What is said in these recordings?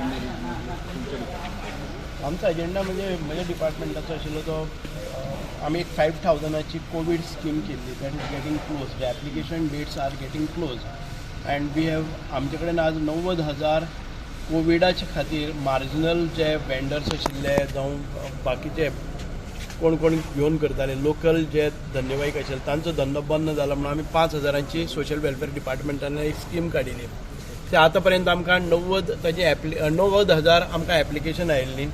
तुमच्या? आमचो एजेंडा म्हणजे म्हज्या डिपार्टमेंटाचो आशिल्लो तो आमी एक 5,000ची कोवीड स्कीम केल्ली. That is getting close. The application dates are getting close and we have आमचे कडेन आज 90,000 कोविडाचे खातीर मार्जिनल जे वेंडर्स आशिल्ले जावं बाकीचे कोण कोण घेवन करताले, लोकल जे धंदेवाईक आशिल्ले, तांचो धंदो बंद जाला म्हणून आमी 5,000ची सोशल वेलफेअर डिपार्टमेंटान एक स्कीम काडिल्ली. ते आतां पर्यंत आमकां णव्वद ताजे एप्ली 90,000 आमकां एप्लिकेशन आयिल्लीं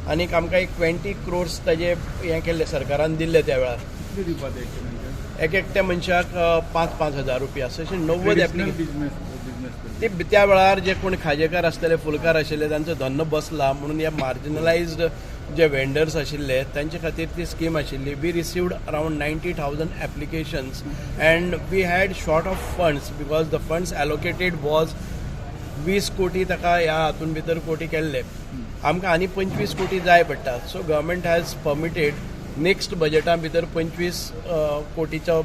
आनीक आमकां एक 20 क्रोर्स ताजे हें केल्ले, सरकारान दिल्ले त्या वेळार. कितले दिवपाचे एकटे मनशाक? एक एकट्या मनशाक 5-5 हजार रुपया, अशें 90 एप्लिकेशन. बिझनेस बिझनेस ते त्या वेळार जे कोण खाजेकार आसतले, फुलकार आशिल्ले, तांचो धंदो बसला म्हणून हे मार्जिनलायज्ड जे वेंडर्स आशिल्ले तांचे खातीर ती स्कीम आशिल्ली. We received around 90,000 applications and we had short of funds because the funds allocated was 20 कोटी. ताका ह्या हातून भितर कोटी केल्ले, आमकां आनी 25 कोटी जाय पडटा. So government has permitted, next बजेटा भितर 25 कोटीचो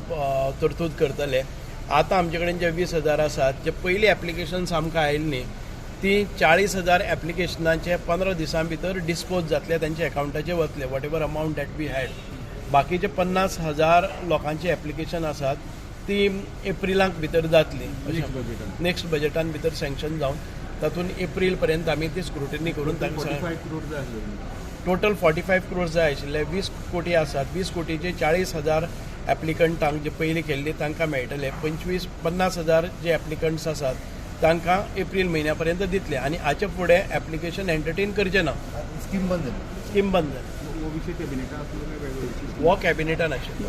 तरतूद करतले. आतां आमचे कडेन जे 20,000 आसात, जे पयलीं एप्लिकेशन्स आमकां आयिल्लीं, ती 40,000 एप्लिकेशनांचे 15 दिसां भितर डिस्पोज जातले, तांच्या एकावंटाचेर वतले, whatever amount that we had. बाकीचे 50,000 लोकांची एप्लिकेशन आसात, ती एप्रिलाक भितर जातली. नेक्स्ट बजेटान. नेक्स्ट बजेटान भितर सँक्शन जावन तातूंत एप्रील पर्यंत आमी ती स्क्रुटिनी करून तांकां 45 क्रोड जाय आसले. टोटल 45 क्रोर्स जाय आशिल्ले, 20 कोटी आसात. 20 कोटीचे 40,000 एप्लिकंटांक जे पयलीं केल्ले तांकां मेळटले. 25 50,000 जे एप्लिकंट्स आसात तांकां एप्रील म्हयन्या पर्यंत दितले आनी हाचे फुडें एप्लिकेशन एंटरटेन करचे ना. स्कीम बंद जाली. स्कीम बंद जाली. हो विशय कॅबिनेटान आसलो काय वेगळो? हो कॅबिनेटान आशिल्लो.